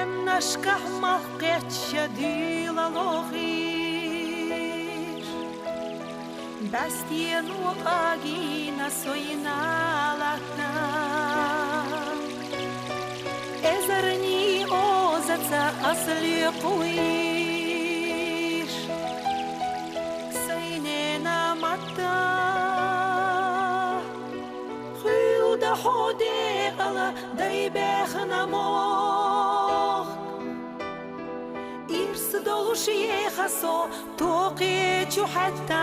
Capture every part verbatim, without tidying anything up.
Эмнашкахь малх кхетча дуьйла лохуш, баьстено къагийна сойна латта. Эзарнийн озаца ас лоькхуш, сайнена матта. Хуьлда хьо декъала дай баьхна мохк. Ирс долуш еха со токхе чу хьаьттахь,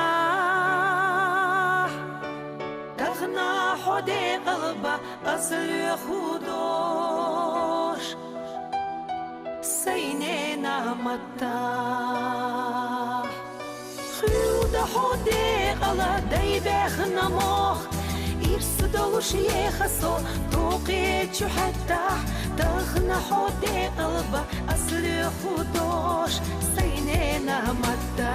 тахана хьо декъала ба ас лоьху дош, сайнена матта. Хуьлда хьо декъала дай баьхна мохк, ирс долуш еха со токхе чу хьаьттахь, тахана хьо декъала ба ас лоьху дош, сайнена матта.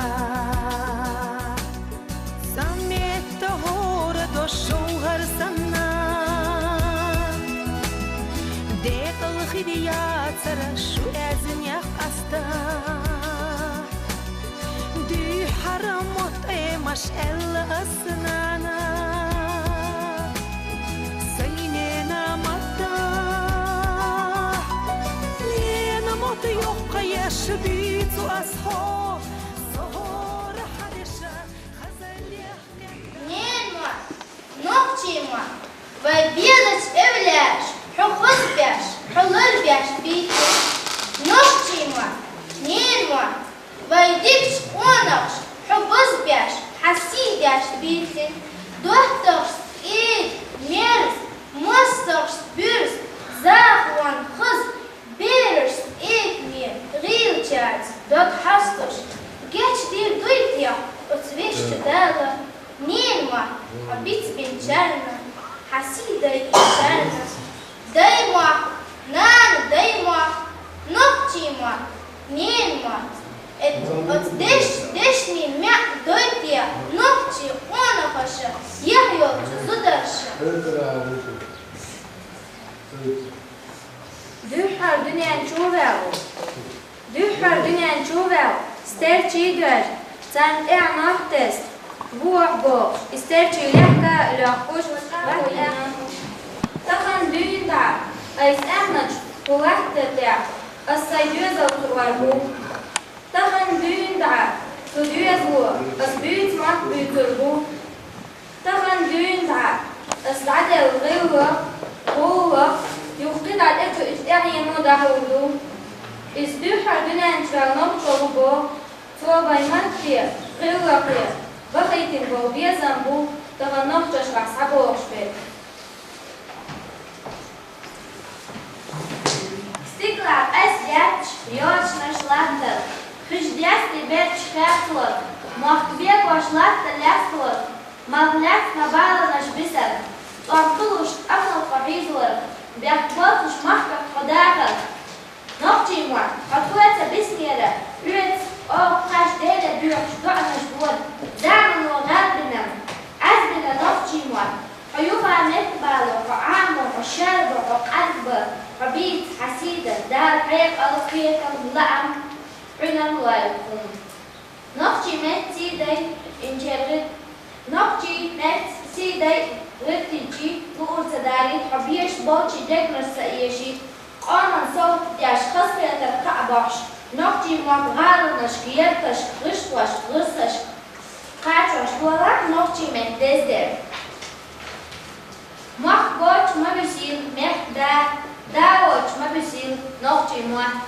Сан метта хӀора дош жовхӀар санна, декъала хир яцара шу аьзнех къаста. Дуьххьара мотт Ӏемаш аьлла ас нана, сайнена матта. Лена мотт йоккха еш буьйцу ас хьо, со хӀора хьан деша хазаллех. Ненан мотт, нохчийн мотт, вай безачу эвлаяаша хьо хазбеш, хьо ларбеш бийци. Нохчийн мотт, ненан мотт, вай дикачу къонахаша хьо базбеш, хьан сий деш бийци. ДоттагӀашца кӀеда, мерза, мостагӀашца буьрса, захонан хаза, берашца экаме, гӀийлачаьрца дог хьастуш, гечдийр дуй те оцу везачу Дала? Ненан мотт, хьо бицбинчарна, хьан сий дайинчарна. Дай мотт, нана, дай мотт, нохчийн мотт, ненан мотт. Эт-, оцу деш-, дешнийн маьӀ дой те нохчийн къонахаша, яхь йолчу зударша? Дуьххьара дуьнен чу ваьлла, дуьххьара дуьнен чу ваьлла стерчий доьжна, царна тӀехь мотт тесна, вохьа бохуш, и стерчий лаьхка а лоьхкуш, ваьхна. Тахана дуьйна дӀа айса аьхначу хӀун латта тӀехь ас сайн доьзал ца гӀорбу. Тахана дуьйна дӀа цу доьзало ас буьйцу мотт буьйцур бу. Тахана дуьйна дӀа ас дӀаделла гӀиллакх, гӀуллакх, юха кхидӀа тӀе чу ича тӀаьхьено дӀахьур ду. Иза дуьххьара дуьнен чу ваьлла нохчо ву боху, цо вайн матте, гӀиллакхе бахийтина болу безам бу тахана нохчашкахь схьабогӀуш берг. Стигалахь къаьсттина йочанаш латтар, хиш дести берчу хецлар, мохк бегош латта лаьцлар, малх лаьцна баланаш бисар, тӀом хуьлуш тӀамал хьо хьийзалар, бехк боцуш махках хьо дахар. Нохчийн мотт, хьо тхоьца биснера, оьца, оха кхаш Деле боьхуш доӀанаш бора, замано гӀаьрбина, Ӏаьрбина нохчийн мотт, хьо юха меттабало, хьо Ӏамо, хьо шарбо, хьо къаргбо, хьо бийца, хьан сий дан, Дала хьекъал, кхетам, лаам, Ӏуьнан лойла хьуна. Нохчийн меттан сий дай, инчерхид, нохчийн меттан сий дай, гӀиртинчий, луур ца далийта, хьо безаш болчийн дегнаш ца эшийта, къоман сов деш, хазахетар кхаъ бохьуш, нохчийн мотт гӀаланашка, ярташка, гӀишлошка, гӀирсашка кхачош лолахь нохчийн меттан деза дерг. Мохк боцуш ма висийла мехкан да, да воцуш ма висийла нохчийн мотт.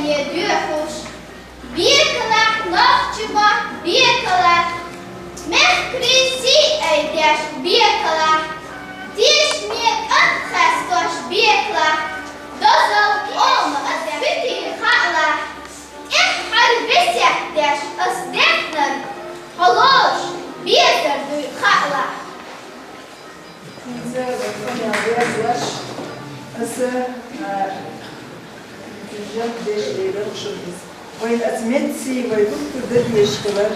Е доьхуш, бекалахь, нохчий мотт, бекалахь, мехкарий сий айдеш, бекалахь, тешаме кӀант хестош, бекалахь, дозалла къоман ас сутий хаалахь, тӀеххьара весет деш ас даьхнарг, хьо лоруш безар дуй хаалахь. ХӀинца вай хьуна яздеш, аса, а, жагӀдеш лелар шуна иза. Вайна аса меттиг, вай духтур дадеш хилар.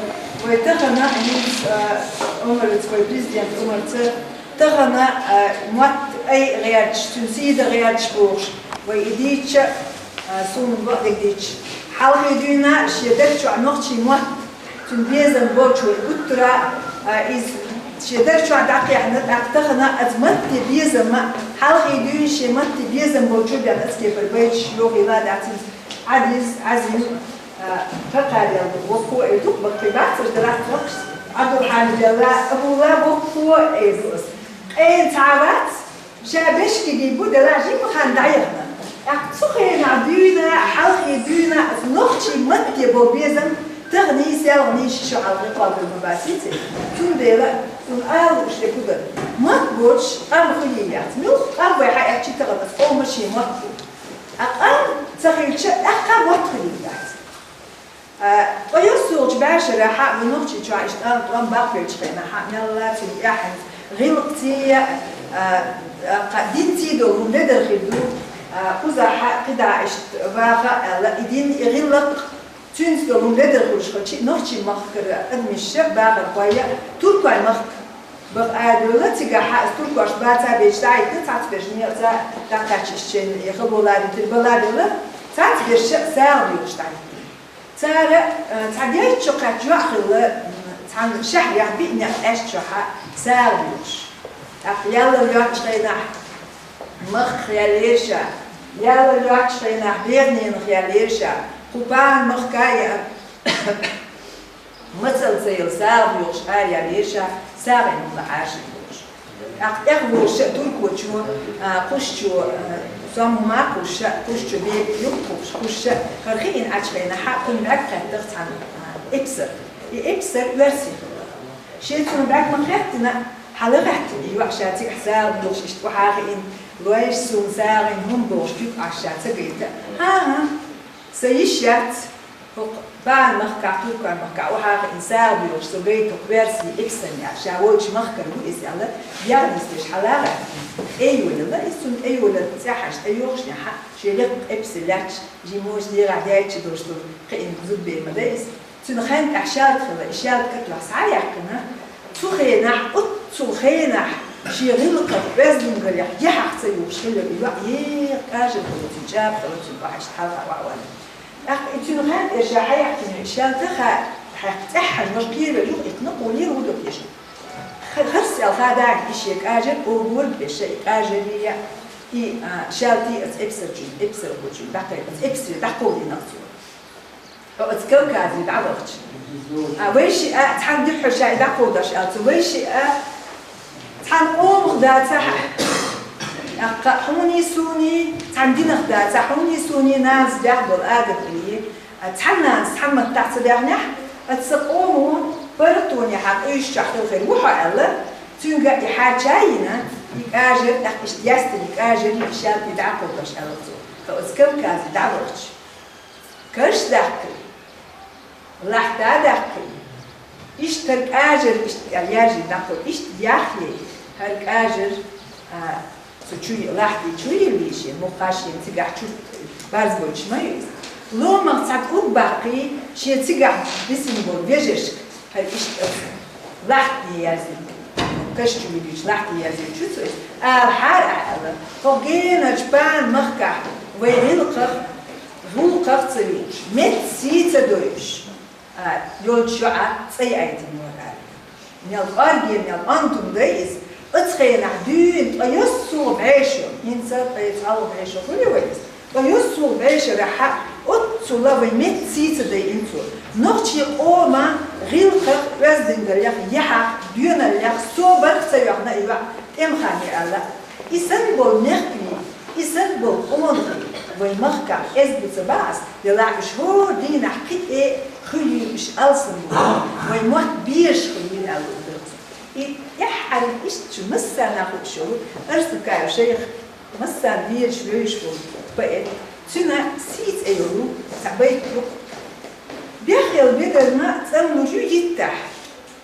Вай тахана хӀинца, а, Омарца, вай президент Омарца, тахана, а, мотт ай гӀерташ, цуьнан сий дан гӀерташ бохуш. Вай и дийча, а, суна бакъдерг дийча. Хьалхе дуьйна шен дар чохь нохчий мотт цуьнан безам болчуьра гуттара, а, иза шен дар чохь дӀакхехьна, тӀаккха тахана аса матте безам а, хьалхе дуьйна шен матте безам болчуьра бен аса кепара байташ йохийла дац иза. Ӏадиз, Ӏазим, а, Кхакхаделла воккхо а эр ду, баккхий бац, аш далахь воккхаш, Ӏабдулхьамидалла, Абула воккхо а эр ду ас. Къена цхьа а вац, ша бешкигий бу, делахь жимма хан дӀаяхана. ТӀаккха цу хенахь дуьйна, хьалхе дуьйна, аса нохчий матте болу безам, таханий, селханий ши шо хьалхе кхоллар ма баций церан. Цундела, цунна ала лууш дерг хӀун дара? Мотт боцуш, къам хуьлийла яц. Муьлхха къам вай хьаэцчи тахана аса къоман шен мотт бу. Ткъа къам ца хилча, тӀаккха мотт хуьлийла яц. А, ткъа йоссолчу бӀешарахь а, вай Нохчийчохь иштта тӀом баккхийчу хенахь а, мелла цуьнан тӀаьхьенца гӀиллакхций, а, а, кху динций долу хӀума ледар хир ду, а, кхузахь а кхидӀа иштта ваха аьлла, и дин, и гӀиллакх, цуьнца долу хӀума ледар хуьлуш хилча, нохчийн махкара адамаш а, бахархой а, туркойн махка баха арадевлла, цигахь а аса туркош баца бечу дӀахӀиттина, цхьацберш некъаца дӀакхаьчча, иштта шайна яхало ларийна тера бала а белла, цхьацберш а сагӀа лоьхуш дӀахӀиттина. Цара, э, цхьа герз чу кхаьчча йоӀ хилла, м, цхьана шахьарехь биъ некъ аьшка чохь а сагӀа лоьхуш. ТӀаккха яллалла йоцучу хенахь махках яьллера ша, яллалла йоцучу хенахь бегӀаненах яьллера ша, кху пана махка а еана, мацалла ца елла сагӀа лоьхуш ара яьллера ша, сагӀина хӀума лаьа ша бохуш. ТӀаккха тӀехволуш а туркочо, а, кхушчо, а, сом хӀума кхуьссуш а, кхушчо бепиг юккъе кхуьссуш, кхуьссуш а, хӀара хиъна Ӏачу хенахь а кхунна бӀаьрг кхеттара цхьана, а, эпсар. И эпсар оьрсий хилла. Шен цунна бӀаьрг ма кхеттина, хьала гӀаьттина и йоӀ ша цигахь сагӀа лоьхуш иштта охьа а хиъна, лойша суна сагӀина хӀума бохуш куьг Ӏаш ша ца гайта. ХӀан-хӀа, сан йиш яц. ХӀокху пана махкахь, туркойн махкахь охьа а хиъна сагӀа лоьхуш со гайта хӀокху оьрсийн эпсарна аьлла, ша волчу махкара ву иза аьлла, ял нисдеш хьала а гӀаьттина, тӀейолаелла иза, цунна тӀейолалла цӀе хьаьжча, тӀейохушехь а, шен лекха эпсар лаьтташ, жимачу дегӀахь даьйча долуш долу кхиъна зудбер ма дай иза. Цуьнан хенан тӀехь шаьлта хилла, и шаьлта катвахь схьа а яьккхина, цу хенахь, оццул хенахь шен гӀиллакхах, оьздангаллех яхьах ца юхуш хилла и йоӀ, еха кӀажар хилла цуьнан, чӀаба хилла цуьнан, охьа иштта хьалха охьавалла. ТӀаккха и цуьнан хенан тӀера ша хьаяккхина шаьлта ха, хьаькха цӀеххьана, нохчийн кӀира юха иттина, къуллера хӀун до теша. Ха-, харц аьлла хадагӀа и шен кӀажар, огург беша и кӀажарий, и, а, шаьлтий аса эпсарчун, эпсар бучун, дӀакхайкхина, эпсаре дӀакховдийна цо. Хьо оцу Кавказе дӀавахча. А, вайшиъ а, цхьана дуьххьара ша и дӀакховдош аьлла цо, вайшиъ а, цхьана къомах дацахь а, тӀаккха хьуний суний, цхьана динах дацахь, хьуний суний нанас бехна болу адат хилий, а, цхьана нанас цхьана маттахь ца бехнехь, аса сан къомо паргӀатонехьа къуьйсучохь хила хир ву хьо аьлла, цуьнга и хьарча а йина, и кӀажар, тӀаккха иштта яьстина и кӀажарий, и шаьлтий дӀакховдош аьлла цо. Хьо оцу Кавказе дӀавахча. Карш даккхий, лахьта даккхий, иштта хӀара кӀажар, иштта кӀел яьржина дӀакховда, иштта яхъяй хӀара кӀажар, а, цу чу, лахьти чу йиллий шен, муххаш шен цигахь чу барз бойтуш ма ю иза. Ломах цхьа кӀуг баккхий, шен цигахь бисина болу вежаршка, хӀара иштта аса лахьте яьрзина, каш чу вигича лахьте яьрзина чу цо иза, ала хьара ахь аьлла, хӀокху геначу пана махкахь вай гӀиллакхах, гӀуллакхах ца юуш, метта сий ца дойуш, а, йолчу йоӀа цӀа яийтина вара аьлла. Мел кӀорге, мел онтум дай иза, оцу хенахь дуьйна ткъа йоьссу бӀешо, хӀинца ткъе цхьалгӀа бӀешо хуьлу вай иза. Ткъа йоьссу бӀешарахь а оццула вай метта сий ца дайина цо. Нохчийн къоман гӀиллакхах, оьздангаллех, яхьах, доьналлех собар ца йоьхна и йоӀ тӀемахане аьлла. И санна болу мехкарий, и санна болу къонахий, Вайн махкахь эза бу ца баьхьас, делахь уьш хӀора дийнахь кхин тӀе хуьлийла уьш алсам бу. Вайн мотт безаш хуьлийла аьлла дерг. И тӀаьххьара иштта шун массарна хууш йолу Арсукаев Шайх, массарна везаш вевзаш волу поэт. Цуьнан «Сий» цӀе йолу цхьа байт ю. Бехъелла бедарна цӀанлур ю йиттахь,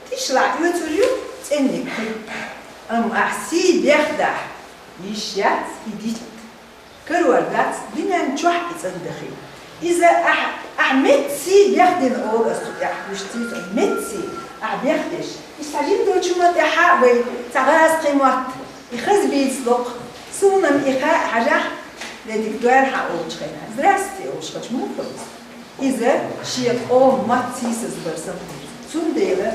тӀишлахь оьцур ю цӀенниг хи. Амма ахь сий бехдахь, йиш яц и дитт. Карор дац дуьнен чохь и цӀандахи. Иза ахь, ахь меттасий бехдина олу ас цу тӀехь, вуьш цийца меттасий ахь бехдеш. Иза цхьа жима долчу ма тӀехьа вай цхьа гӀазкхи мотт, и хаза бийца локху. Суна-м и хаьа хьажахь, ледиг дойр хьан олучу хенахь. Здрасте, олуш хача муха иза? Иза шен къоман мотт сийсаз бар санна. Цундела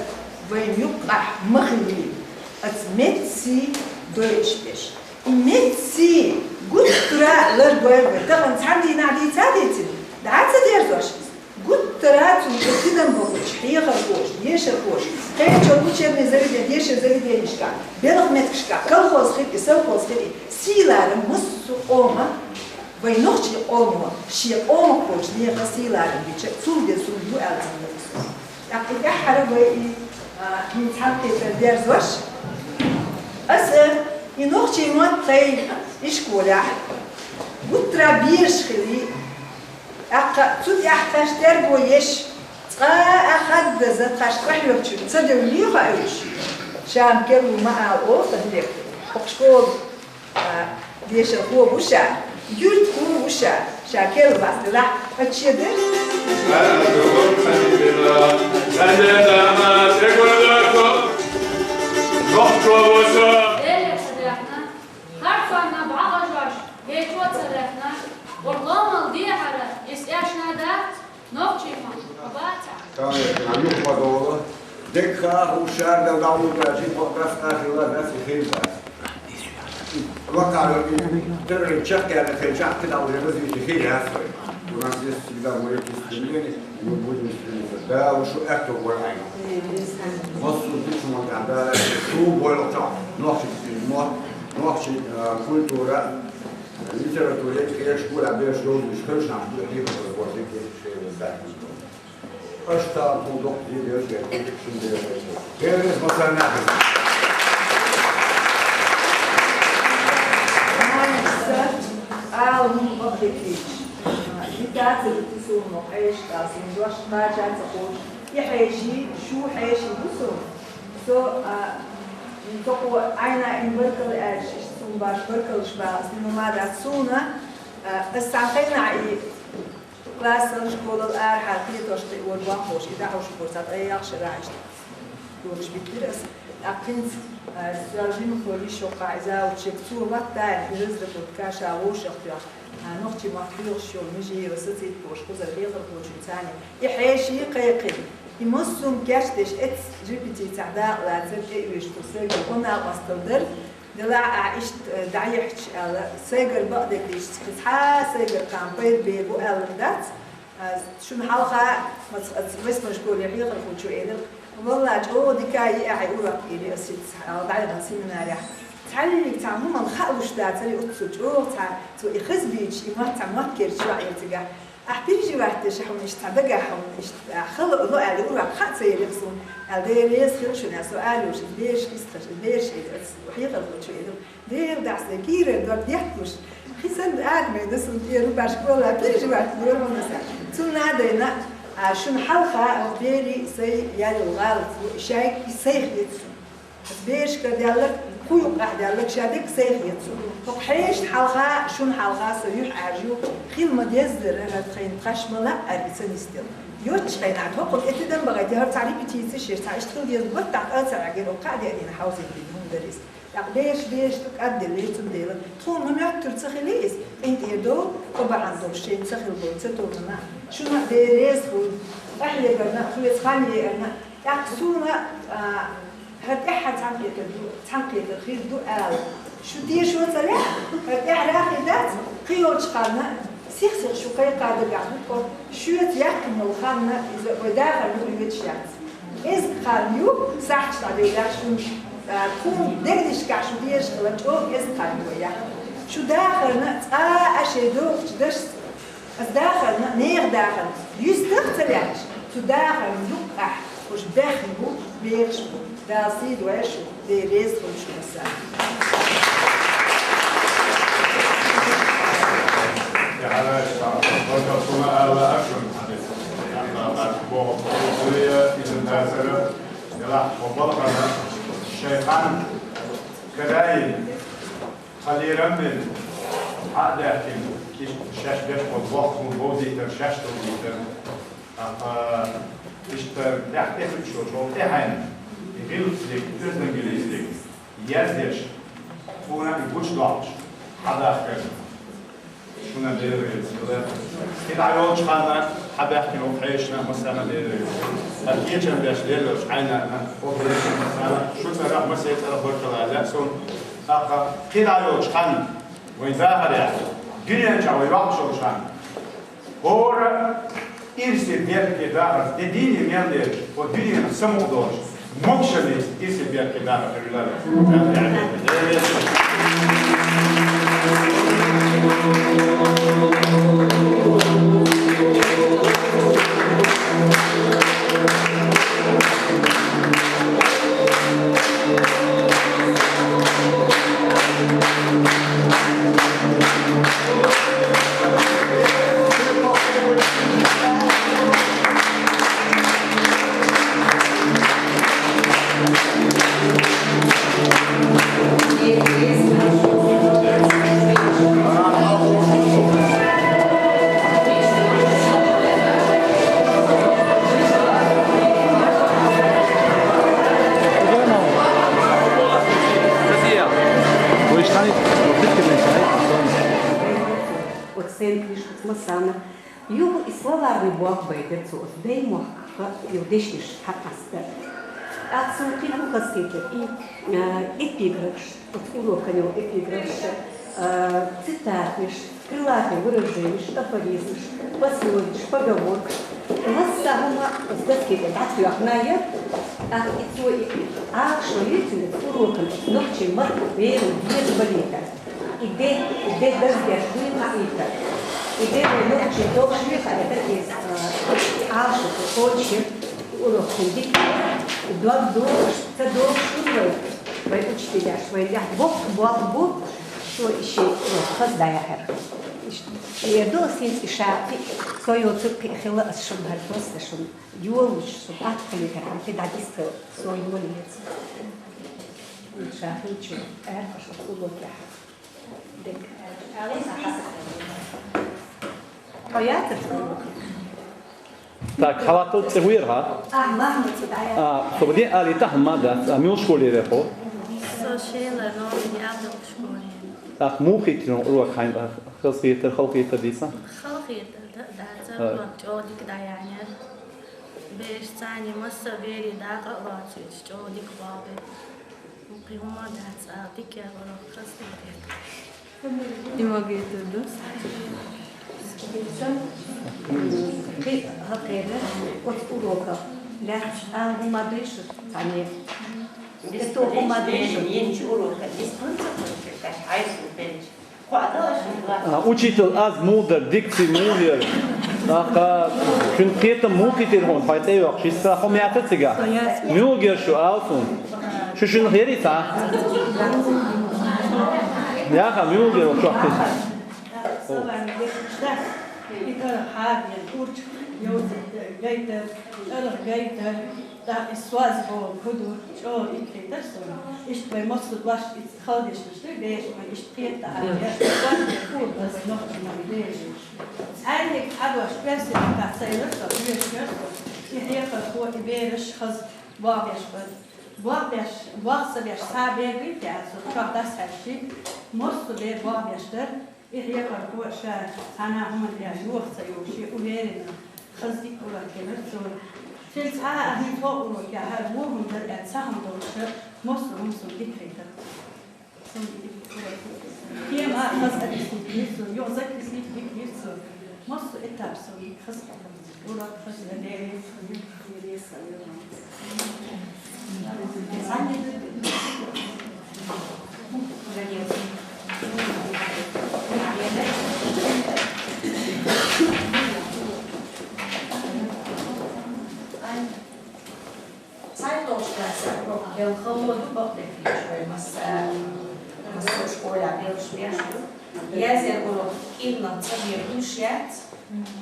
вайн юккъахь ма хилийла аса меттасий дойуш беш. И меттасий гуттара а лардойр вай. Тахана цхьана дийнахь дийца а дийцина, дӀа а ца дерзош иза. Гуттара а цунна тидам бохучу хьехархоша, дешархоша, кхечу учебный заведени-, дешар заведенешкахь, белхан меттигашкахь, колхоз хир и, совхоз хир и, сий-ларам массо а къоман, вайн нохчийн къомо, шен къомах болчу нехан сий-ларам бича, цул деза хӀума ю аьлла ца хилла со. ТӀаккха и тӀаьххьара вай и, а, хӀинца хьалкхетар дерзош. Аса и нохчийн мотт тхайн ишколехь гуттара а безаш хили, тӀаккха цу тӀехь тхаьш терго еш, цкъа а хаддаза тхаьш къахьоьгучуьнга ца девллий хаьа уьш? Ша-м керла ма ала олу сан директор. ХӀокху школа А, дешархо ву ша, юьртахо ву ша, ша керла вац делахь, ачче дерг. Деле ца даьхна, харцонна бӀагӀажош, кхечо ца лаьхна, вара ломал дехьара, иза эшна дац, нохчийн мотт бацахь. Конечно, юха ма долу. Деггахь а хӀума шардала дӀавуллучу хьокъ гас къахилла, гас и хилла. Лакхара террорин чекхдерг хилчахь, кхидӀа уже развитие хир яц вай. У нас есть всегда мое стремление, и мы будем стремиться. Да, уж шу аьтту бой айна. Массо а дичу ма ганда, шу бойло ча, нохчи мотт, нохчи, а, культура, литература, эти, конечно, школа беш йолуш, конечно, а что это вот такие, что это. Аша тахана хӀума доккха дийр дерг дерг, шун дерг дерг. Беррис ма санна хеза. Нанас ала хӀума бакъдерг хилча. И тацар ду суна ма хьеша, суна дош кхача ца кхочу. И хьеший, шу хьеший ду суна. Со, а, тохо Ӏайна ин баркалла аьлча, иштта суна баш баркаллаш бахас, ну ма дац суна, а, ас цхьана хенахь и Классал, школал арахьара кхетош кхиор бохуш, и дӀахьуш бу цхьа ткъе ялх шарахь иштта. Лоруш биттира ас. ТӀаккха хӀинца, а, соьл жимахо йиш йоккхахь, и завучех цо хӀоттайна, и разработка ша вовшах тоьхна, а, нохчийн мотт лоьхуш йолу Межиева Сацит бохуш кхузара хьехархочуьнца цхьаьна. И хьеший кхайкхина. И массо а кечдеш, эццахь репетицехь дакъа лацар, тӀе а оьшуш, цо сайгара гӀо накъосталла дара. Делахь ахь иштта, э, дӀаехча аьлла, сайгара бакъдерг дийшча, кхин цхьа а сайгара кхана пайда бер бу аьлла дац. А, шуна хьалха, мац-, ац-, весман школе хьехархочо элира, валла, чӀогӀа дика а йиъ ахь и урок, элира ас хӀинца, хьалха дӀаяхана семинарехь. Цхьаьллиг цхьа хӀуманна хаалуш дацара оццул чӀогӀа цхьа, цо и хаза бийцаш, и мотт цхьа мотт керча йоӀ эр цигахь. Ахь переживать деш, ахь хӀума иштта цхьа дагахь хӀума иштта, ахь хала ло аьлла, урок хаа ца елира суна. Аьлла, Дела реза хила шуна, со алуш, бераш кистхаш, бераш хьехархочо элира. Дела дас, кийрара дог детталуш. Хи санна адамийн да суна тӀера баш вала, переживать лора вана сан. Цунна а дайна, а, шуна хьалха, а, берий сай ял йолу гӀалат, шайга и сай хеташ. Ас берашка даьлларг, кху юккъехь даьлларг ша дерг сайх яц. ХӀокху хьешашна хьалха, шуна хьалха со юьхьӀаьржа ю, хила ма-деззара, хӀара тхайна тхаьш ма лаьара и ца нисделла. Йоццачу хенахь, хӀокхунна и тидам бахийта, хӀара цхьа репетицеш еш, цхьа иштта хила деза баттахь а ца Ӏагира, хӀокху кхаа деанийн хьовзийна дина хӀума дара иза. ТӀаккха бераш, бераш ду кӀадделла цундела. Тхуна ма моьттура ца хили иза, къинтӀера довла, тӀо бахьана долуш шайна ца хила болу, ца товнана. Шуна а Дела реза хуьлда, къахьегарна, хьоьца хан еарна, тӀаккха суна, а, ХӀара тӀаьххьара цхьаьнакхетар ду, цхьаьнакхетар хир ду ала. Шу тешо ца лаьа, хӀара тӀаьхьара хир дац, кхин йолчу ханна, сих-сиха шу кхайкха дагахь ду тхо, шуьца яьккхина йолу ханна, иза вай дахар юкъа йоьдуш яц. КӀезиг хан ю, сахьташ дӀадевллехь шуна, а, тхуна дегнашкахь шу дезаш хилар чӀогӀа кӀезиг хан ю вай яхь. Шу дахарна цкъа а шоай дохача дашца, аз дахарна, нехан дахарна юстах ца лаьтташ, цу дахарна юкъахь уж баьхна бу, бераш бу. Дала сий дойла шуна, Дела реза хуьлда шуна массарна. Шайтан караим. Тхан лерам бен, хьа а даьхкина, иштта шаьш беш болу бохку бовзийтар, шаьш долуйтар. Амма иштта тӀаьхьа тӀехуьлуш йолчу тӀаьхьенна, и гӀиллакхилиг, оьздангаллиг яздеш, тхуна и гучудоккхуш, хьадахкар. Шуна Дела реза хуьлда. Кхин дӀа йолчу ханна хьабаьхкина ву хьешна, массарна Дела реза хуьлда. Ткъа кечам беш леллачу хьайна, хӀокху дешна массарна, шу цӀарах, массеран цӀарах баркалла аьлла суна. ТӀаккха кхин дӀа йолчу ханна, вайн дахарехь, дуьнен чохь вай вахча йолчу ханна, хӀора ирсе беркате дахарца, де дийне мел дерш, хӀо дуьненах самукъа долуш, могушаллица ирсе беркате дахар хир вуьлла. Оцу сайн книжкаца массарна юха и словарный болх байтира цо, оцу даймохках йолу дешнаш хьакъаста. ТӀаккха цунна кхин хӀун хазахетира? И, а, эпиграфаш, оцу урокан йолу эпиграфаш, а, цитаташ, крылатые выраженеш, афоризмаш, пословигаш, поговоркаш. Массо а хӀума оцу даьске тӀе дӀатоьхна яра, тӀаккха и цо и Ӏалашо йийцина оцу урокан, оцу нохчийн маттан беро деза балийта. И де, и де даза деш дуй хаийта. И де вай нохчийн догӀуш юй хаийта иза, а, Ӏалашо кхочушйира, урок хӀун дика, дог догӀуш, ца догӀуш хӀун вай, вай учителяш, вай яхь боккха болх бу, цо и шен урок хаза дӀаяьхьира. Иштта. Эр ду ас иза и ша кхин, со йоцург кхин хилла ас шуна хӀара просто шуна йолуш, шун атта хилийтархьама кхин дӀадисса со йолаелца. Ша хилча, аьрхаш оцу урокехь. Дика. Хьо яцара цу урокехь? Так, хьалатал цӀе вуьйр хьа? А, Махмуд цӀе дӀаяхьа. А, со бан де али тахана ма дац, а муьлш школера хьо? Со шена ровни Абдул школе. Так, муха хийтира урок хьайна, хазахетар, халахетар дийца? Халахетар да-, дацара, а, урок чӀогӀа дика дӀаяьхьнера. Бераш царна массо а берийн дакъа а лоцуьйтуш, чӀогӀа дика болх бира. Кхин хӀума дац ала, дика яра урок, хазахетар. И магийтар ду. Кхин хӀокхеран оцу уроках лаьтташ ала хӀума дуй шу цхьаьна? Дисто хӀума дуй шу? Ен-, енчу урока дистанция хочешь, как хьайсу береш. А, учитель, аз муха дара, дикци муха яра? ТӀаккха шуьнан кхетам муха кхийтира хьуна, хьайн тӀе йоккхуш? Иза хӀума яцара цигахь? Муха яра шу, ала суна? Шу шуьнах яра иза? Яха, муха яра чохь хӀума? Сан вайн дешнаш дац, и кара хьагӀ ян урчах йовза гайтар, кӀарах гайтар, тӀаккха и соз боху хӀун ду, чӀогӀа дика хийтар суна. Иштта вай массо а дош, и хала дешнаш ду, бераш вай иштта кхета ахьа, я, вай кхета ас нохчийн бераш. Цхьаьнниг хьадош, оьрсийн маттахь ца елира со, оьшуш яра со. И хьехархо, и бераш хаза болх беш бара. Болх беш, болх ца беш, цхьа бер буьйцу аьлла, со чохь дӀасахьаьжча, массо а бер болх беш дара. И хьехархо ша цхьана а хӀуманна тӀехь йоха ца йолуш, уверенно, хаза дика урок хилира цо. Цуьнан цхьа а хӀинца хӀокху урокехь хӀара вон хӀума дара аьлла, цхьа хӀума долуш, массо а хӀума суна дика хийтира. Суна и дика урок. Тема а хаза объяснить йира цо, юха закреслить дика йира цо. Массо а этап суна хаза хилира. Урок хаза дара. Урок хало ду бакъдерг дийцача вай масса, масса школе белхаш беш ду. Язъяр урок кӀирнах цӀа бе гуш яц,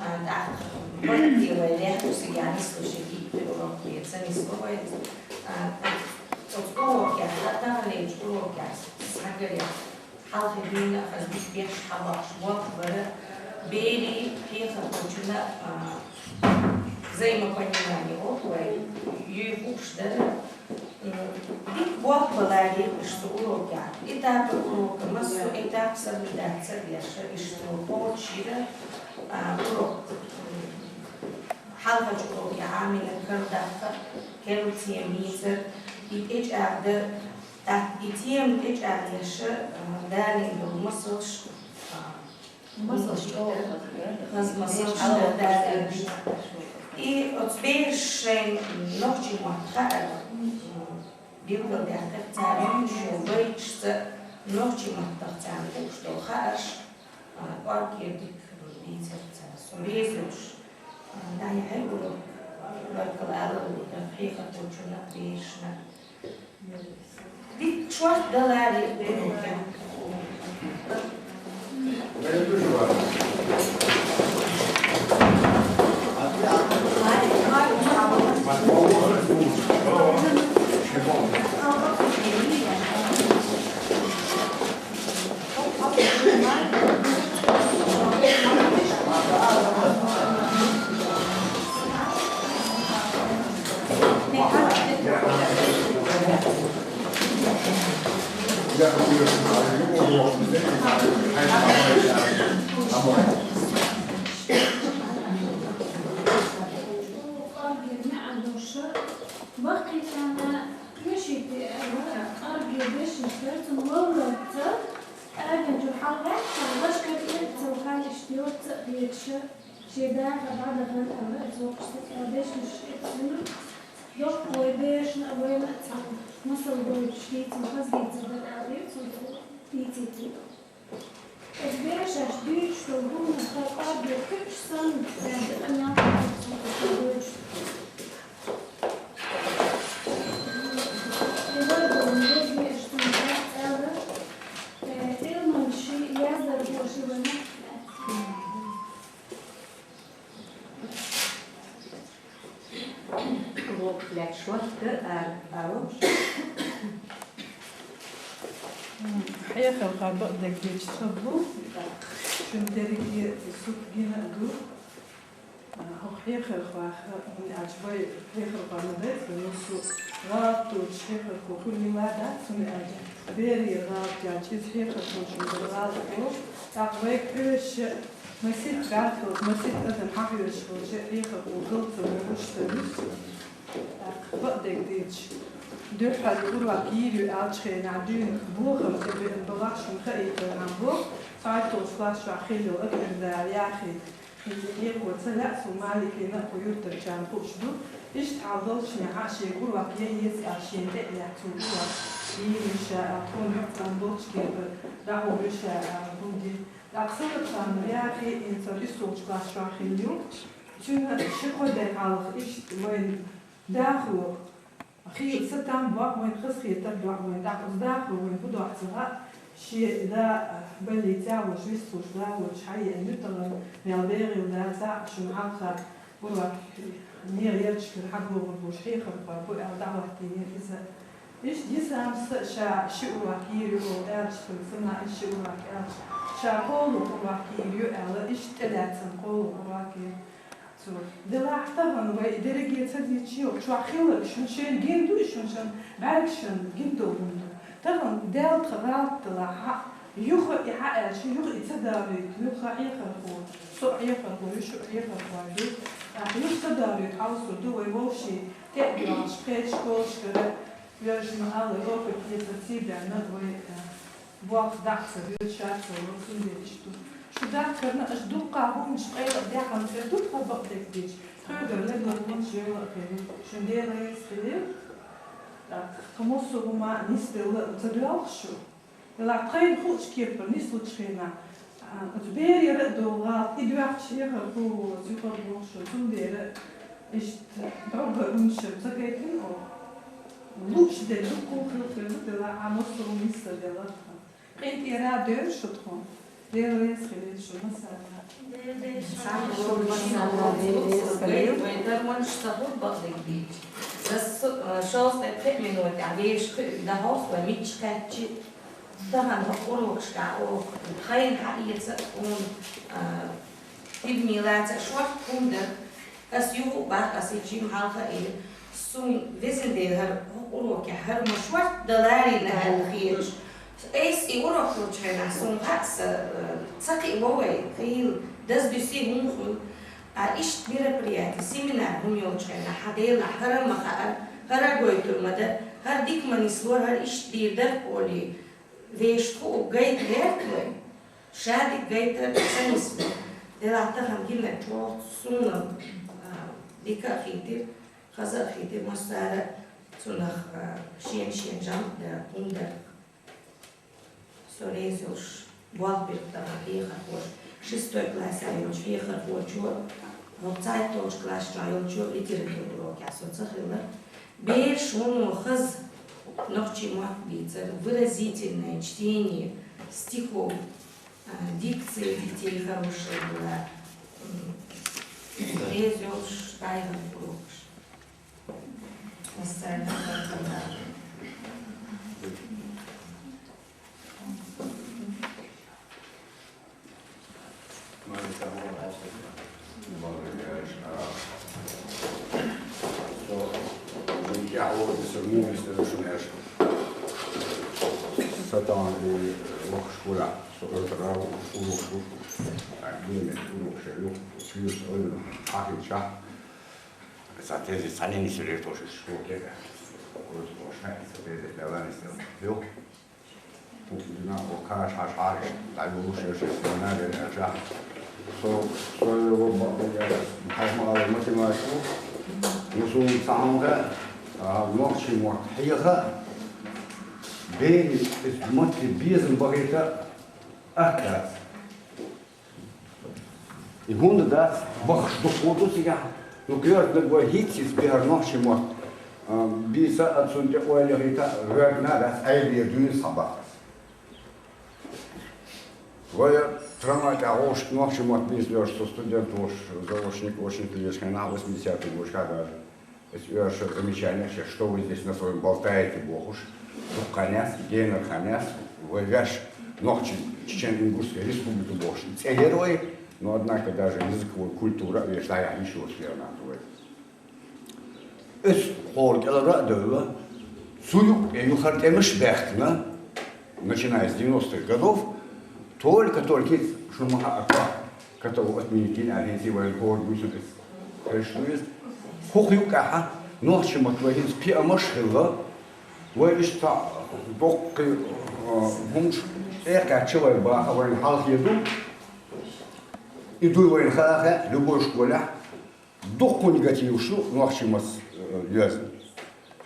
а, тӀаккха барт де вай лехуси янислуши гиппи урок бе ца нисло вай. А, оцу урокехь, таханлерчу урокехь схьагарехь. Хьалхе дуьйна хаза беш хьабахаш болх бара, берийн хьехархочунна, а, взаимопонимание олу вай, юьйхуш дара. М, дика болх баларий уьш цу урокехь. Этапы урока, массо этап соблюдать ца деш, иштта кхочушйира, а, урок, м, хьалхачу урокехь Ӏамийна карладаккха, керла тема йийцар, и тӀечӀагӀдар, тӀаккха и тема тӀечӀагӀъеш, а, далийна долу масалш, а, масалш чӀогӀа хаза, масалш дара далийна. И оцу бераша шайна нохчийн мотт хаьара, м, билгалдаьккхира цара, шайн байташца нохчийн маттах царна хууш долу хаарш, а, кӀоргера дика дийцира цара. Со везаш, а, дӀаяхьа урок, баркалла алар ву хьехархочунна, берашна. Дика шорта даларий урок. Баккхийчарна кхечанхьа аьлла, кӀоргера дешнаш дара, цунна ловларца, аьрру чу хьалаваьлла, вашкар эццал хьаьжча йоццу а беша, шен дахар дӀадахана аьлла, иза воккхачу стага аьлла дешнаш эццина, доккха вай берашна а, вайна а цхьаьна масал гойтуш дийцина, хаза дийцар дара аьлла, цунна дийцийта. Оцу берашка дуьйцуш долу хӀуманаш кӀоргера кхуьуш санна, аьлла, тӀе мел кхуьуш санна, оцу дуьйцуш. И вара долу деза вешан цунна аьлла, э, Ӏилманчаш ши, яздархоша ши вайна. Урок лаьтташ вахка ара ало. Хьехархой бакъдерг дийцича ца бу, шуна дерриге сутта гина а ду. ХӀокху хьехархойх, хӀунда аьлча вай хьехархой ма дайта, вай массо а гӀалат доцуш хьехархо хуьлийла дац, хӀунда аьлча берийн гӀалат яьлча, иза хьехархочун дара гӀалат ду. ТӀаккха вайга хьоьжуш, масийтта гӀалат долчу, масийтта адам хьахьоьжуш волчу хьехархо гал ца лоьхуш ца вуьсу. ТӀаккха бакъдерг дийцича, дуьххьара урок йийр ю аьллачу хенахь дуьйна бохам тӀе беана балахь шуна хаийтархьама боху, цхьайтталгӀачу класс чохь хилла йолу Акхердара Яхи. ХӀинца хьехо ца лаьа суна, Маликина а кху юьртарчарна хууш ду. Иштта хьал долчу хенахь шега урок ян еза аьлла шена тӀе а лаьцна, цо урок йийр ю ша аьлла, тхуна юкъа цӀан болчу кепара дӀахьур ю ша аьлла, хӀунда. ТӀаккха Салатханова Яхи хӀинца иссалгӀачу класс чохь хилла ю. Цуьнан ши-кхо де хьалха иштта вайна дахаро хийла сатам бохь, вайна хазахетар дохь вайна. ТӀаккха оцу дахаро вайна хӀун дохь ца хаьа, шен да баллице а волуш, вистхуьлуш дахочохь хьаеана ю тахана, мел бегӀийла дацахь а, шуна хьалха урок нехан ярташкара хьабогӀур болуш хьехархой бу аьлла дӀахӀоттийна иза. Иштта Йисамас а ша ши урок йийр ю олу аьлча, цуьнан санна, иштта ши урок аьлча, ша кхоалгӀа урок йийр ю аьлла, иштта тӀелаьцна кхоалгӀа урок я. Цо: делахь тахана вай и дерриге ца дийцича, чохь хилларг шуна шайна гина ду, и шуна шайн бӀаьргашна гина долу хӀума ду. Тахана Далла тхан гӀалат далахь, хьан юха и хьан аьлча, юха и ца даруьйту, юха хьехархо, со а хьехархо ю, шу а хьехархой ду. Ахь юха ца даруьйту хьовсур ду вай вовшийн тӀе а доьлхуш, кхечу школашкара, вежарий ма-аллара, опыт эцар цийбаьнна вай, э, болх дӀа а ца доьду, ша а ца лору, цундела иштта ду. Шу даккхарна аша дуккха хӀуманаш къайла а даьхна хир ду тхан бакъдерг дийцича, тхоьгара леррина хӀуманаш йойла а хир ю. Шун Дела реза хуьлийла. ТӀаккха тхан массо а хӀума нисделла а ца доьлху шу. Делахь тхайна хуучу кепара нислучу хенахь, а, оцу берера а долу гӀалат, и доьхкуш хьехархо волу цуьхара бохуш, цундела иштта дӀоггара хӀуманаш ца гайтина оха. Лучде дуккха хилхила дела, Ӏа массо а миса дела. Къинтӏера девр шу тхо. Дела вес хилил шу масала. Вай дарман шу сахуд бакъдик бич. Зас, э, шоста пять минут, а веш хи да хос ва мич качи. Тахан ва урок шка о. Хайн ха ица ун, э, Тидмилаца шорт кунда, ас югу бах, ас и чим халха и, сун везен де хар уроке хар ма шорт далари на хал хирш. Эс и урок лучхена сун хакса, э, цаки вовай, хил, дас биси хун хун. А ишт мероприятие, семинар хун йолчхена, хадела, хара маха, хара гойтур мада, хар дик манислор, хар ишт дирдах оли. Вешку гайт вертвай, шади гайта ценис. Делата хангина чох сунам, а, дика хитир, хаза хитир, масара цунах, а, шен-шен жам да кунда. Сорезуш, буал бирта хихар хоч. Шестой класс айыл хихар хоч. Вовцай толч класс айыл литература урок, я соцахила. Бер шону хаз нохчи мат бицар, выразительное чтение стихов, а, дикция детей хорошая была. М, Резёл Штайгер урокш. Постоянно так. Сатан и лох школа, со это рау, урок, урок, а, гиме, урок, ше, юк, плюс, ой, хахи, ша. Сатези, санени, сюрер, тоже, школа, кега. Урок, школа, ша, и сатези, давай, сел. Юк. Дина, о, каш, хаш, хаш, дай, улуш, еш, еш, вона, вена, жа. Со, со, его, бабу, я, хаш, мало, математику. Ну, сун, самга, а, нохчи, мот, хиха. Бени, из, мот, безен, багита, а, кац. И хунда дац бахаш духу ду сига. Ну, кверт на гой хитсис бихар нохчи мот. А, биса отсюда ойла хита, верна дац, ай бе дуни сабахас. Вая трама тя гош нохчи мот бис лёш со студент вош, заочник, очник лёш, на восьмидесятый год, когда Эс уж замечание, что вы здесь на своем болтаете, бохуш. Дуккханяс, генерханяс, вай вяш нохчи Чечен-Ингушская республика бохуш. Цегерой, но однако даже языковой культура, веш лая ещё сферна твой. Эс хор кела радовала, сую, я юхар темеш бехтна, начиная с девяностых годов, только-только шумаха аква, катау отменить ин архинси вай хор бюсен эс. Хешнуис. Хух юкаха, нохчи мот вай хинс пи амаш хилла. Вай ишта докки, а, хумш, э, качи вай баха вай халх еду. Иду вай хаха, любой школа. Дукку негатив шу, нохчи мас, э, лёз.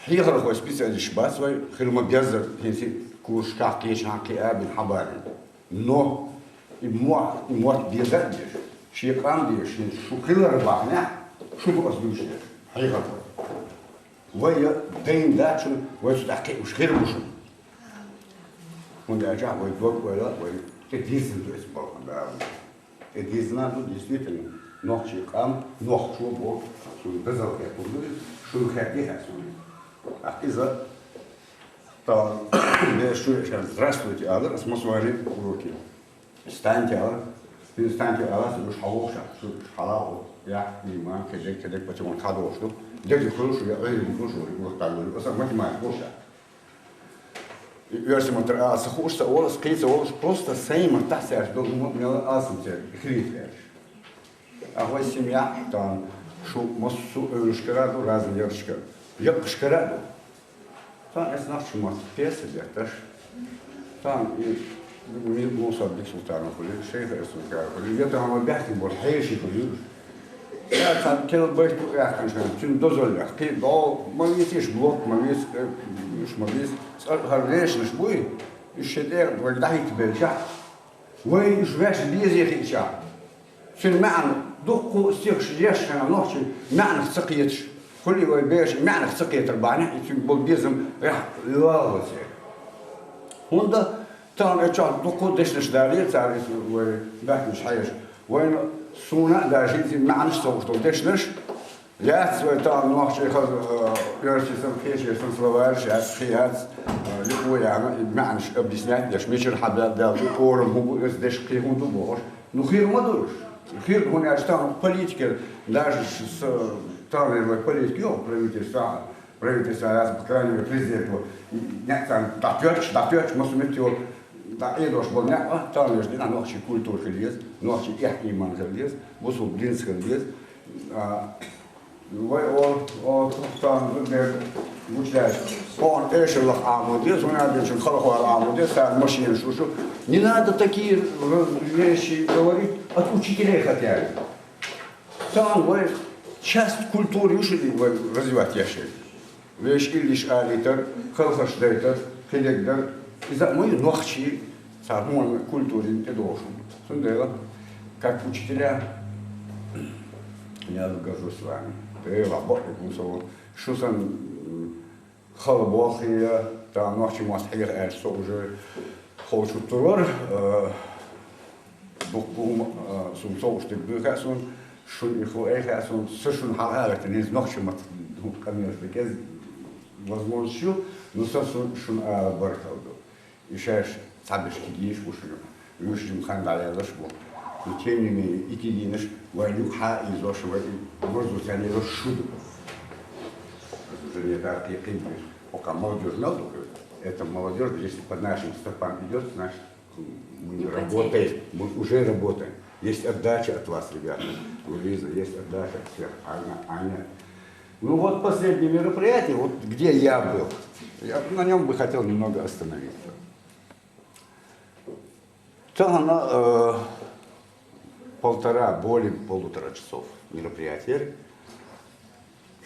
Хихар хой специалист бас вай, хирма безер, хинси курс ках кеш хак ки абин хабарин. Но и муа, и муат безер деш, ши кам деш, ши шукилар бахня, шу ду аз душ деш. Хихар хой. Вай я дайн дачу, вай су тахки уж хир бушун. Он дача вай дог вай ла, вай те дизин то есть балкан да. Эдиз наду, действительно, нохчи къам, нохчо бо, сун дазал хӀекъундури, шун хӀерди хӀясуни. Ахъ иза, та, бе, шу, щас, здравствуйте, алар, ас масвари уроки. Встаньте, алар, встаньте, алар, шу хӀалоша, шу хӀалао, я, иман, кедек, кедек, почему он хадош, дети хорошо, я, ой, хорошо, я, вот так, аса математика, хорошо. Версия мотор, а, сахуш, са олас, кин са олас, просто сей мотор, сяш, дол, мо, мела, асым, сяш, хриф, сяш. А хой семья, там, шу, массу, э, шкараду, разные девочка. Я шкараду. Там, я знал, что мат, пьеса, берташ. Там, и, ми, Муса Бексултанов, или Шейх Эсултанов, или я там, бяхтин, бол, хейши, Я цан кел байту яхтан шан, цун дозоллях. Ки до мавис иш блок, мавис, э, иш мавис, цар харвешнаш буй, иш шеде, вагдахит белча. Вай иш веш безе хича. Цун маън, дукку стих шеш шана нохчи, маън цакиетш. Хулий вай бераш маьӀнах ца кхетар бахьанехь, и цуьнга болу безам эхь лаллалц яра. ХӀунда тахан оцу чохь дуккха дешнаш далийра цара, иза вай баьхкинчу хьаеш. Вайна, суна а даже иза маьӀнаш ца хууш долу дешнаш, яц вай тахан нохчийн хаза, э, оьрсийн санна, кхечеран санна словарьш яц, кхин яц, э, юкъо яхна, и маьӀнаш объяснять деш, мичара хьан баьлла, и орам хӀун бу, оцу дешнашка кхин хӀун ду бохуш. Ну, хир ма ду уьш. Хир ду, хӀунда аьлча тахана политика, даже с-, тахана вай политика йоху правительство, правительство яц, по крайней мере, президент ву, и некъ царна дӀатоьттуш, дӀатоьттуш, массо меттехь йолу, дӀа Ӏедош болу некъ, а, тахана вешан динахь нохчийн культура хила еза, нохчийн эхь-ийман хила еза, бусулба динца хила еза. А, вай олу, олу, тахана зудер гучудаьлча, хьуна эшарлах Ӏамо деза, хӀунда аьлча халахор Ӏамо деза, цара машинаш шу. Не надо такие вещи говорить от учителей хотя бы. Тахана вай часть культуры ю шу вай развивать еш. Вешан иллиш алийтар, халхаш дайтар, кхидерг дар. Иза а ма ю нохчийн, цхьа хӀуманна культурин тӀедогӀуш хӀума. Цундела, как учителя, я горжусь вами. Делахь бакъ ду со, шу санна, м, хала болх я, тахана нохчийн мотт хьеха аьлча, со уже ховчуттур вара, э, дуккха хӀума, э, суна совгӀаташ дерг дуй хаьа суна, шуна и хӀу ай хаьа суна, са шуна хьалха а гӀертина, иза нохчийн мотт къамелаш дерг, возможность ю, но сан шун-, шуна ала баркалла ду. И шаьш цхьаберш кегийш бу шуна, вуьш жима хан дӀаяьллаш бу. Но тем не менее, и кегийнаш вайн юкъахь а ийзош, вай и марзо царна езош шу ду. Уже не так и кхин ду. Пока молодёжь мел ду, это молодёжь, если под нашим стопам идёт, значит, мы не работаем, мы уже работаем. Есть отдача от вас, ребята. Луиза, есть отдача от всех. Аня, Аня. Ну вот последнее мероприятие, вот где я был, я на нём бы хотел немного остановиться. Тахана, э, полтора, более полутора часов мероприятие.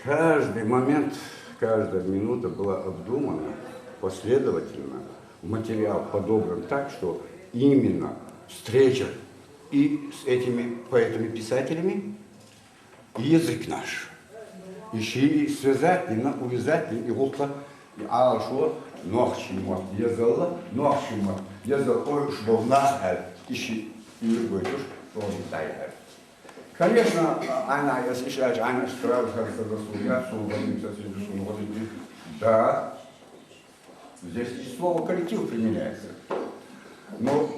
Каждый момент, каждая минута была обдумана последовательно, материал подобран так, что именно встреча и с этими поэтами-писателями, и язык наш. И шиъ связать дина, увязать дина, и гӀуллакх, и Ӏалашо, нохчийн мотт езалла, нохчийн мотт езалла, ой, уьш болу нах аьлла, и шиъ уьйр гойтуш, чӀогӀа дӀаяьхьира. Конечно, Ӏайна аса иша аьлча, Ӏайна аса сразу хӀара сан расул яц, суна гӀадин, сан синчу суна гӀадин. Да, здесь и слово коллектив применяется. Но,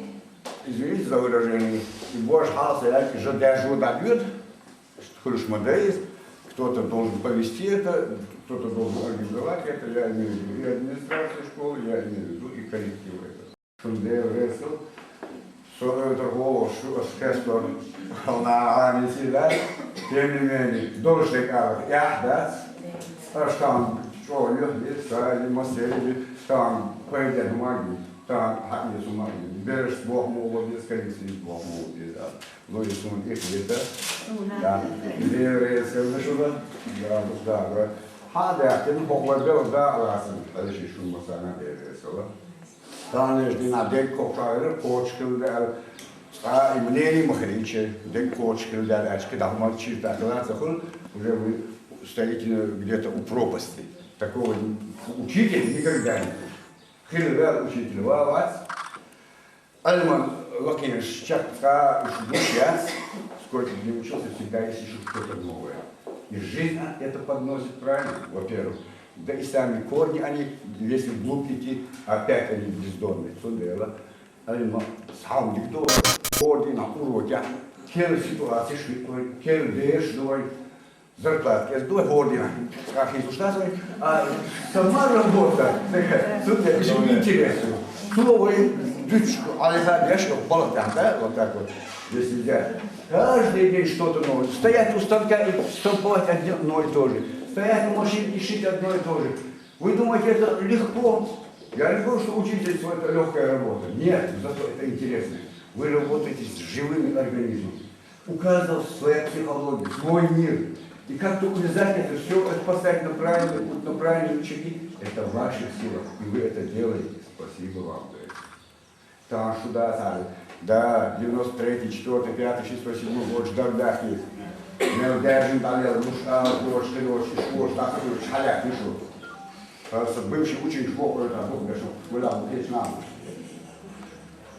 извините за выражение, и божа хьалса яьлча, жа дежо дӀадоьду, хуьлуш ма дай иза, кто-то должен повести это, кто-то должен организовать это, я имею в виду и администрацию школы, я имею в виду и коллектив это. Шун Дела реза хила, со оьтар гӀоло шу ас хестор, хьална Ӏамийсий дац, тем не менее, долуш дерг ала, эхь дац, аш там чӀогӀа юьхь, сай, масей, там пайден хӀума а гина, там хьаъ еза хӀума а гина. Бераш боху ма ву беза, кайсийс боху ма ву беза. Ну, и суна и хета. Да. Дела реза хила шуна. Да, да, да. Хьан а даьхкина, хӀокху вай белхан дакъа лацам, хьаьжча шуна массарна а Дела реза хила. Таханлерчу дийнахь дерг кхокхуьйтуш хилла даьлла, цкъа а и мнение ма хилийча, дерг кхочуш хилла даьлла аьлча, кхидӀа хӀума чиста хила а ца хуьлу, уже вы стоите где-то у пропасти. Такого учителя никогда не будет. Хила ваьлла учитель ван вац, Ӏилман лакхенаш чекх цкъа а уьш гуш яц, сколько бы ни учился, всегда есть ещё что-то новое. И жизнь это подносит правильно, во-первых. Да и сами корни, они, если вглубь идти, опять они бездонные. Цундела Ӏилма схьа дика дора, хӀора дийнахь урокехь, кхин ситуацеш хӀуьттуй, кхин дерш дуй, зарплата кӀезиг дуй, хӀора дийнахь цкъа хийцалуш дац вай, а сама работа, цундела уьш интересно. Цо вай дуьтуш, Ӏайха деш, балха тӀехь, да, вот так вот, если взять. Каждый день что-то новое. Стоять у станка и штамповать одно и то же. Стоять у машины и шить одно и то же. Вы думаете, это легко? Я не говорю, что учительство — это лёгкая работа. Нет, зато это интересно. Вы работаете с живыми организмами. У каждого своя психология, свой мир. И как-то увязать это всё, это поставить на правильный путь, на правильные рычаги, это в ваших силах. И вы это делаете. Спасибо вам за это. Там сюда, там, да, девяносто третий, четвёртый, пятый, шестой, седьмой год, ждал, да, есть. Мел даьржина дӀалела, луш, ала, дош, хи дош, иш вош, дӀакхоьлуш, хьалаьтташ ву. Аса бывший ученик вокхуьйту, а бух беш, вула бу кхечу нахана.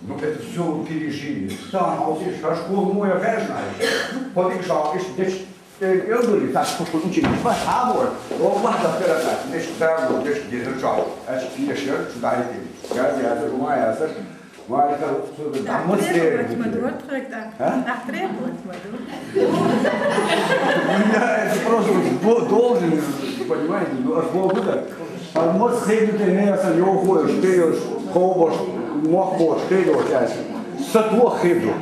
Ну, это всё пережили. Там, а вот видишь, аж кулму я, конечно, аж. Подик шал, иш, деш, э, элдули, так, что ученик, ба, а вот, о, ма, да, пера, так, деш, да, вот, деш, где-то шал. Аж, еш, я, сюда иди. Я, я, я, я, я, Валика, слушай, да мы Ахтре стерли. Була ма ду, тхоьга тӀаккха. А? Ахтре була ма ду. Ну, я это просто бо-, должен, понимаете, ну, аж Богу так. А мы схедуте не ясан йохуеш, кееш, хобош, мохбош, кееш, аж. Сатух хеду.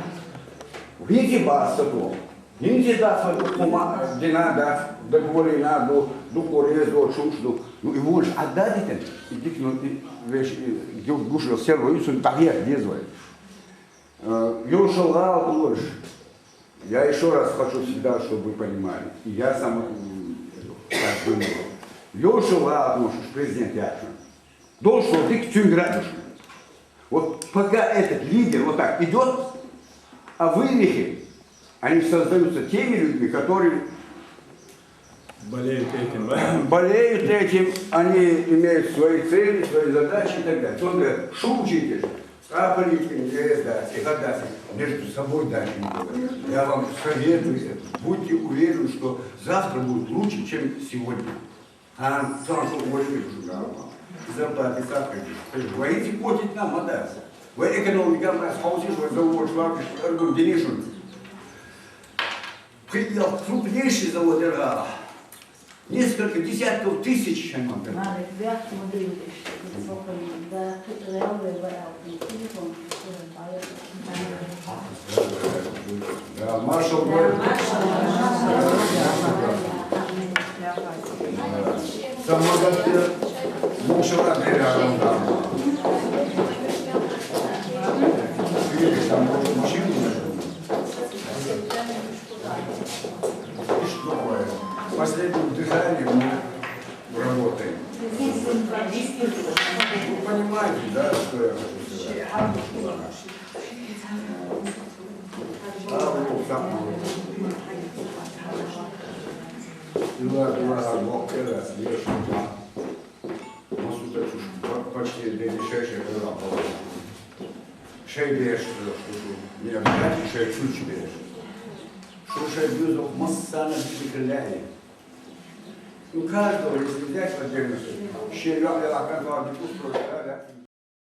Видите, ба сатух. ХӀинца дац хӀара ду кху ма-, дина дац, дагаволийна ду, дукха резо чуш ду. Ну, и вуж Ӏадда дитина, и дика, ну, и веш, и гуш йолу серло ю, цунна дӀахьеха деза вай. Э, йолушал гӀала кхулуш. Я ещё раз хочу всегда, чтобы вы понимали. И я сам, м, так думаю. Йолушал гӀала кхулуш, президент яхна. Должен дика цуьнга радуш. Вот пока этот лидер вот так идёт, а вывихи, они создаются теми людьми, которые болеют этим, да? Болеют этим, они имеют свои цели, свои задачи и так далее. Он говорит, что учитель? А политика не даст, и так далее. Между собой даже не говорят. Я вам советую, будьте уверены, что завтра будет лучше, чем сегодня. А, потому что уволили уже, да, зарплаты сахар. Вы хотите платить нам, а дальше? Вы экономика, у нас хаосишь, вы завод, швабриш, эргун денежун. Приехал крупнейший завод Иргала. Несколько десятков тысяч, чем он говорит. Надо тебя, смотри, да, тут реально, да, телефон, Да, маршал. Самодатер. Мокшура бере адам. Видишь, там машину. Что такое? Последним дыханием мы работаем. Вы понимаете, да, что я хочу сказать? Ила, ила, бохкера, ешума. Масу тачуш, почти дели шеше хера. Шей беш, не обязательно шей чуч беш. Что шей бюзов массана бизикляли. Ну, каждого, если взять в отдельности, шей ля ля ля, как вам не пустой, да, да.